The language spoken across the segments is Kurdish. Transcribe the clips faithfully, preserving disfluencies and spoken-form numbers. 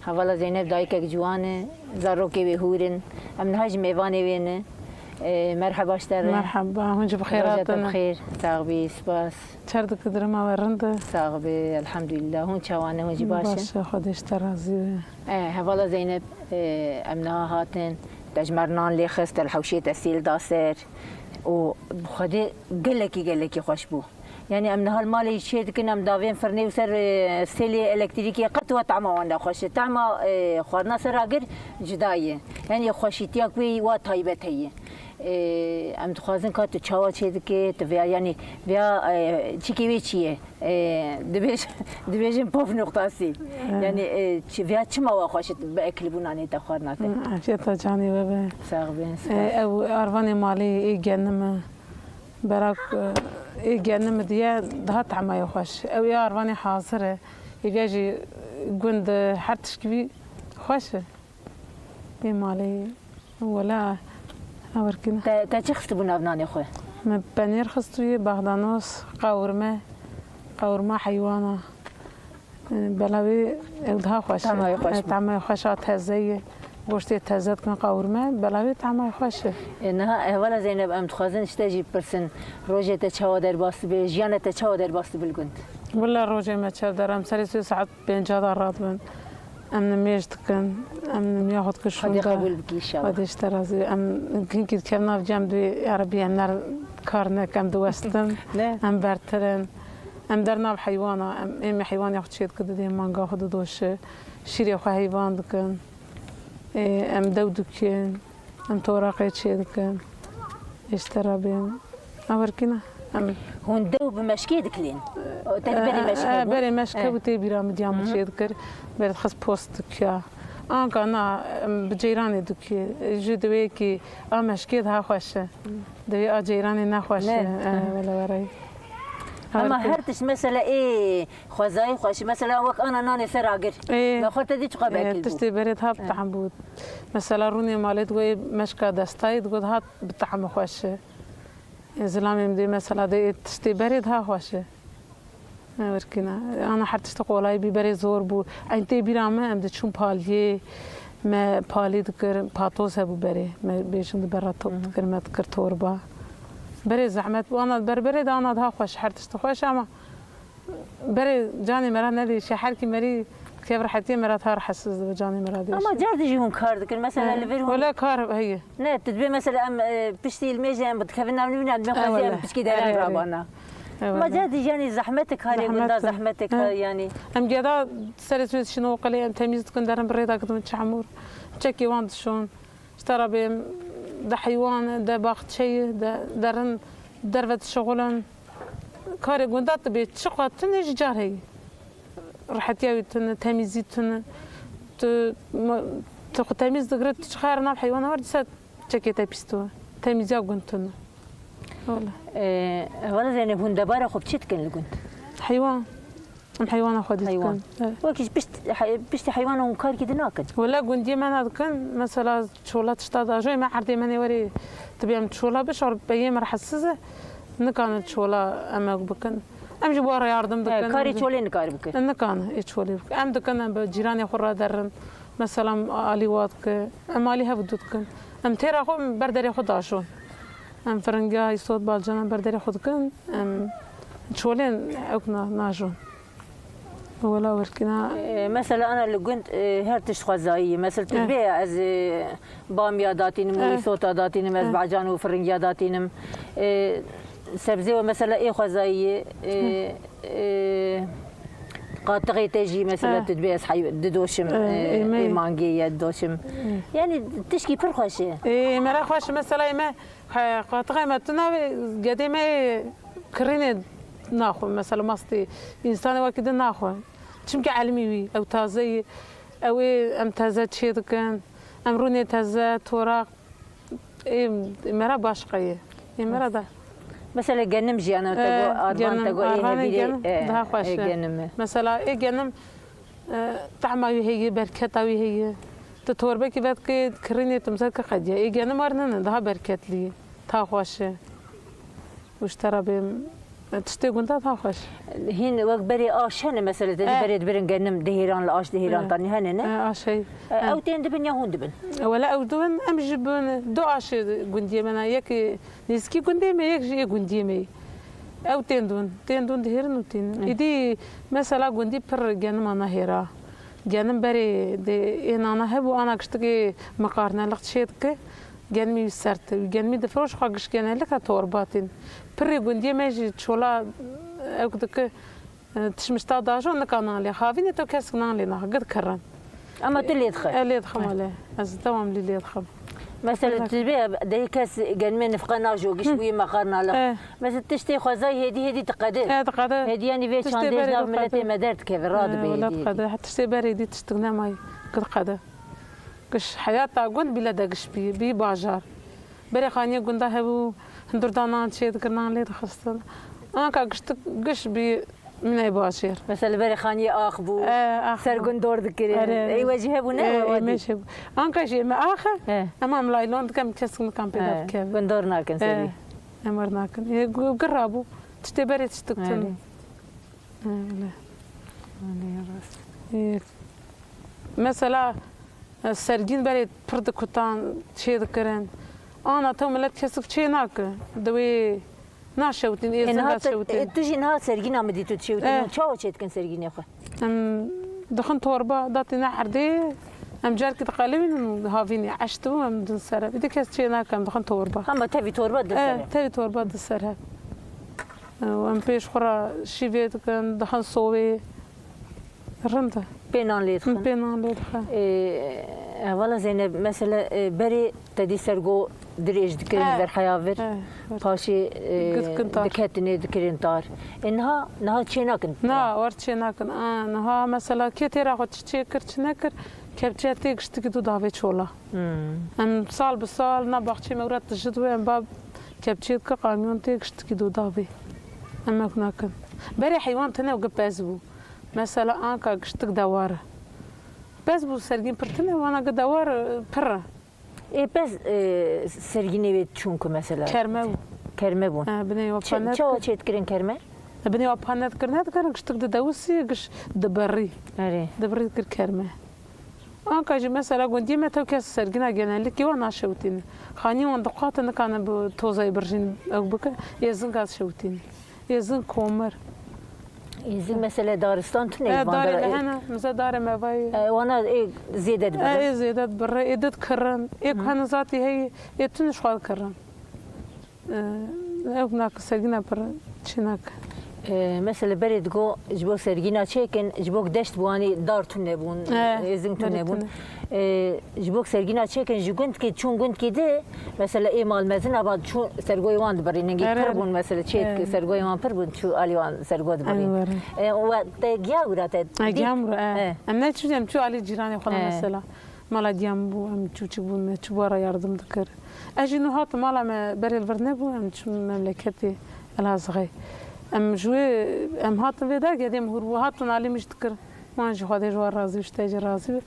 Hevala Zeynep dayikek ciwan e, zarokê wê hûr in. Em niha ji mêvanê wê ne. Ê, merheba ji te re. Merheba, hûn jî bi xêr Roja te hatin. Bi xêr, sax bî, spas. Çer dike dirima we rind e? Sax bî, elhamdulillah. Hûn çawa ne, hûn jî baş e? Baş e, Xwedê ji te razî be. Ê, hevala Zeynep, ê, em niha hatin. Te ji me re nan lê xist, te li hewşê te sêl da ser. Û bi Xwedê gelekî, gelekî xweş bû. Yanî em niha li malê jî çê dikin, em davên firnê û ser, e, sêlê elektrîkê qet we tehma wan ne xweş e. Tehma, e, xwarina ser agir cuda ye. Yanî xweşîtiya ku wê wa taybet heye. E, em dixwazin ka tu çawa çê dikê, tu vêya, yanî vêya, e, çikê wê çi ye? E, dibêj-, dibêjin pof noqtasî. Evet. Yanî, e, çi, vêya çima wa xweş e bi ekilbûna nê te xwarina te? Hı, afiyeta canê we be. Sax bin, e, spas. Ew arvanê malê ê genim e. Berak, e, ê genim diye daha temayê xweş. Ew ê arvanê hazir e. Êviya jî gund e, her tişkî wî xweş e. Ê malê wela ew erkîne. Te, te çi xistibû nav nanê xwe? Me penêr xistibûye, baxdanos, qawirme, qawirma heywana. Belawê ew daha xweş e. Tamay xweş e. Tamay xweş a teze ye. Goştê teze dikin qawirme, belawê tamay xweş e. E, niha hevala Zeynep, em dixwazin ji te jî bipirsin, rojê te çawa derbas dibe, jiyana te çawa derbas dibe li gund? Wila rojê me çawa der, em serê sê saet pênca de radibin. Em nimêj dikin, em nimiya xwe dikin şûnde. Xwedê qebûl bike înşallah. Xwedê ji te razî be. Em hinkî dikevin nav cem dibê, ya Rebî, em ner kar nekin, em diwestin. Ne. Em bertir in. Em der nav heywana, em êmê heywanê xwe çê dikin, didê manga xwe didoşe, şîrê xwe heywan dikin. Ê, em dew dikin, em toraqê çê dikin. Ê, ji te re bên. Ew erkî ne. Em Hûn dew bi meşkê dikilên? Te di berê meşkê bû? Berê meşke bû, tê bîra min diya min çê dikir. Berê dixist post dikiya. Anka na, em bi ceyranê dikiye. Ji dewêkî a meşkê daha xweş e. Dewê a ceyranê ne xweş e. Ne. E, wele werayî. Ama her tişt mesela ê xwezayî xweş. Mesela wek ana nanê ser agir. Ê. Me xwe te dî çiqa Ê, bekil bû. Tiştê berê daha bi tehm bû. Mesela rûnê malê digot ê meşka destayê digot daha bi tehm xweş e. Ê, zilamê min dê mesela dê ê tiştê berê daha xweş e. Ne werkîna. Ana her tiştê qolayî bî berê zor bû. Eyn tê bîra me em diçûn paliyê. Me palî dikir, patos hebû berê. Me bêjin di berra top dikir, me dikir torba. Berê zehmet bû, ana berberê de ana daha xweş, her tişt xweş ama berê canê me re nedîşe, her kî merî kev rehetiyê me re ta rehetsiz dibe, canê me re dêşe. Ama car dijî hûn kar dikir, mesela li vir hûn Wele kar heye. Ne, tu dibê mesela em, e, piştî ilmêjê em dikevin navnî bîne, em dibê xwezî em piçkî deran rabana. Ewele. Ma car dijî yanî zehmet e karê gunda, zehmet e kar yanî. Em geda serê sê dişin o qelê em temîz dikin, derin bi rê de gidin çamûr. Çekê wan dişon. Ji te re bêm de heywan, de baxçeyê, de derin derve dişixulin. Karê gunda tu bê çiqa tune ji car heye. Rehetiya wî tune, temîzî tune. Tu, tu xwe temîz digire, tu çiqa her nav heywana wer dîsa çekê te pîs tu. Temîziya gund tune. Wele. Ee, wele Zeynep, hûn debara xwe bi çi dikin li gund? Heywan. Em heywana xwe dî dikin. Heywan. Evet. Wekî ji pişt, he-, piştî heywana hûn karkî di nakin? Wele gundiyê me nadikin. Mesela çola tişta dajoyê me erdê me nê werê dibê em çola bişor peyê me rehetsiz e. Nikanin çola emek bikin. Em ji bo re yardim dikin. He, karê çolê nikari bikin. Nikan ê çolê bikin. Em dikin, em bi cîranê xwe re derin. Mesela em alî wa dike. Em alî hev du dikin. Em têra xwe ber derê xwe dajon. Em firingiya îsot balcana ber derê xwe dikin. Em çolên ewk na-, najon. Wela werkîna. E, mesela ana li gund, e, her tişt xwezayî ye. Mesela tu Eh. bê ez, e, bamiya datînim û Eh. îsota datînim, ez Eh. bacan û firingiya datînim. E, sebzê we mesela ê xwezayî ye. E, e, qatixê te jî mesela Eh. tu dibê ez hey-, didoşim, Eh, e, ê me ê ye. mangê ye didoşim. Eh. Yani tişkî pir xweş e. Ê, me re xweş e, mesela ê me He, qatixê me tune ve gedê me ê kirînê naxwe, mesela mastê însanê wekî din naxwe. Çimkî elmî wî, ew taze yî, ew ê em teze çê dikin, em rûnê teze, toraq, ê me re başqa ye. Ê me re da. Mesela genim jî, yani, te Eh, got arvan, genim, te got ê arvanê hevîrê, genim eh, daha xweş ê e. genim e. Mesela ê genim E, tehma wî heye, berketa wî heye. Tu torbekî vedikê, kirînê tu mizedike qediya. Ê genim war nene, daha berketlî ye. Ta xweş e. Û ji te re bêm, Tiştê gunda daha xweş. Hîn wek berê aş hene, mesela te dî Eh. berê dibirin genim dihêran, li aş dihêran Eh. tanî hene ne? Eh, aş hey. Eh, Eh. ew tên dibin ya hûn dibin? Wele ew dibin, em jî bin du aşê gundiyê me ne. Yek nêzîkî gundê me, yek jî ê gundiyê me. Ew tên dûn, tên dûn dihêrin û tên. Eh. Îdî mesela gundî pir genima nehêra. Genim berê de ê nana hebû, ana giştikê miqarnelik çê dike. Genimî wî sert e. Genimî difiroş xwe giş genelika torba tên. Pirê gundiyê me jî çola ew dike, e, tişmişta dajo nika nan lê. Havînê to kesik nan lê nax, gid kirin. Ama tu lê dixwe? E, lê dixim, e. Lê. Ez dewam lê lê dixim. Mesela tu bê, dehî kes genimê nifqa najo giş bûyî mexarna lix. E. Mesela tiştê xwezayî hêdî hêdî diqede. E, diqede. Hêdî yanî vê çandê ji nav miletê me derdikeve, radibe hêdî hêdî. Wela diqede. Tiştê berê dî tiştik nemayî. Gid qede. Giş heyata gund bîle de giş bî, bî bajar. Berê xaniyê gunda hebû, hundur danan çê dikir, nan lê dixistin. Anka giştik, giş bî miney bajêr. Mesela berê xaniyê ax bû, e, ax ser bû. Gund dor dikirin. Erê, erê. Ey we jî hebû ne? Erê, we ey me jî hebû. Anka jî me axe, e. Em em laylon dikem, kesik nikan pêda bikeve. Gund dor nakin serî. Em wer nakin. Ê, gu-, gira bû. Tiştê berê tiştik tun. Erê. Erê. Erê, rast. Ê, mesela, Sergîn berê pir dikutan çê dikirin. Ana tew milet kesik çê nake. Di wê naşewitîn, ê zinga dişewitîn. E, tu jî niha sergîna min dî tu dişewitîn. Eh. Çawa çê dikin sergînê xwe? Em dixin torba, datîne erdê, em carkî diqelibînin û havînê eş dibû, em din ser ev. Îdî kes çê nake, em dixin torba. Hema tevî torba di ser ev. Eh, tevî torba di ser ev. Û em pêş xwe re şîvê dikin, dixin sovê. Rind e. Pê nan lê dixin. Pê nan lê dixin. Ê, hevala Zeynep, mesela, e, berê te dî sergo dirêj dikirin, he, li ber heya vir. He, vir. Paşê, e, diketinê dikirin dar. Ê, niha, niha çê nakin. Na, war çê nakin. A, niha mesela kê têra xwe çi çê kir, çi nekir, kepçeya tê giştikî du davê çola. Hmm. Em sal bi sal na baxçê me wira tijî dibû, em ba kepçê dike, kamyon tê giştikî du davê. Em ew nakin. Berê heywan tune û gi pez bû. Mesela anka giştik dewar e. Pez bû sergîn pir tune, wana gi dewar, e, pir e. Ê pez, e, sergînê wê çûn ku mesela? Kerme bû. Kerme bûn. Ha, binê wa panet. Çawa çê dikirin kerme? Binê wa panet kir, ne dikirin, giştik di dewisî, giş dibirî. Erê. Dibirî dikir kerme. Anka jî mesela gundiyê me tew kes sergîna genellikê wan naşewitîne. Xanî wan diqate nikane bi tozayê birjîn ew bike, ê zinga şewitîne. Êzin komir. Êzin mesela daristan tune. E, darê me hene, mize darê me vay. E, wana ê zêde dibire. E, ê zêde dibire, ê did kirin, ê ku hene zatî heyî, ê tuniş xwe kirin. E, ew nak sergîna pir çinak. E, mesela berê digo ji bo sergîna çêkin, ji bo deşt bû, anî dar tune bûn, e, êzin tune bûn. E, Ji bo sergîna çêkin ji gundkê, çûn gundkê di, mesela ê mal mezin ava çû sergoyê wan dibirî, ningê pir bûn, mesela çê sergoyê wan pir bûn, çû alî wan sergo dibirî. E, we te giya wira te dît? Giyam wira, e. Em ne çû, em çû alî cîranê xwe, mesela. Mala giyam bû, em çûçik bûn, me çû wara yardim dikir. Ez jî nû hatim mala me berê li vir nebû, em çûn memleketê Elazığê. Em ji wê, em hatin vê dergê, dêm hûr bû, hatin alî min jî dikir. Wan jî Xwedê ji wan razî, ji te jî razî be.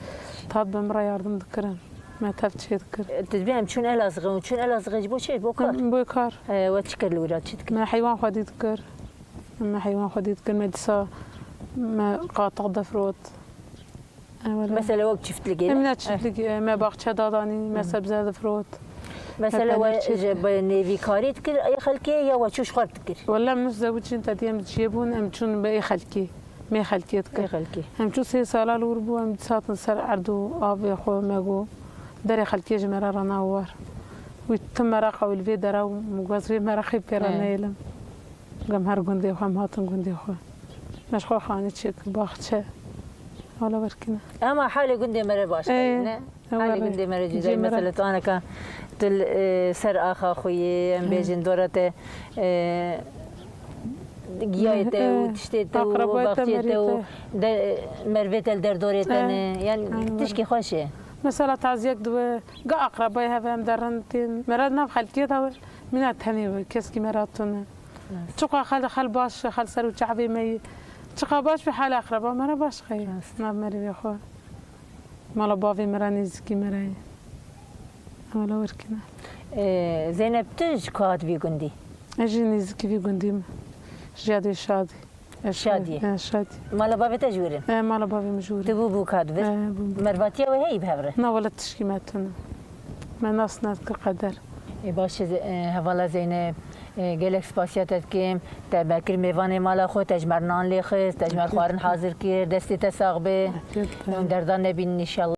Tat bi min re yardim dikirin. Me tev çê dikir. Tu dibî em çûn Elazığê û çûn Elazığê ji bo çi? Ji bo kar? Em bo kar. E, we çi kir li wira, çi dikir? Me heywan xwedî dikir. Me heywan xwedî dikir. Me dîsa me qataq defirot. E, wele. Mesela wek çiftlikê, ne? Em ne çiftlikê, me baxçe dadanî, me sebze difirot. Mesela we ji bi nêvîkarî dikir, ê xelkê ya we çû ji xwe dikir? Wele min zewicîn te diyem ciyê bûn, em çûn bi ê xelkê. Mê xelkê dike. Ê xelkê. Em çû sê sala li wir bû, em dîsa hatin ser erd û avê xwe me got, derê xelkê ji me re rana war. Wî tim meraqa wî li vê dera û min got ez vê meraqê pê re neyêlim. Gem her gundê xwe, em hatin gundê xwe. Me ji xwe xanî çêkir, baxçe. Wala werkîne. Ema halê gundê me re baş e, ne? Halê gundê me re cî, mesela tu aneka tu, e, ser axa xwe yê, em bêjin dora te, e, giyayê te û tiştê te û baxçê te û mervê te li derdorê te ne. Yani tişkî xweş e. Mesela taziyek dibe, ga aqrebayê hev em derin tên. Me re nav xelkê de we, mîna tenê be, keskî me re tune. Çiqa xel, xel baş, xel ser û çavê me yî. Çiqa baş be, halê aqreba me re baş xeyê. Nav merivê xwe. Mala bavê me re nêzîkî me re ye. Em wela werkine. Ee, Zeynep, tu ji ku hat vî gundî? Ez jî nêzîkî vî gundî me. Jiyadê şadî. Eşkere. Şadiyê. He, şadî. Mala bavê te ji wir in? E, mala bavê min ji wir Tu in. bû bû ka divir. E, bû. Mervatiya we heyî bi hev re? Na wele tişkî me tune. Me nas nedikir qeder. Ê baş e, hevala Zeynep. E, gelek spasiya te dikim. Te me kir mêvanê mala xwe, te ji me re nan lê xist, te ji me re xwarin hazir kir. Destê te sax be. Hûn derdan nebînin înşallah.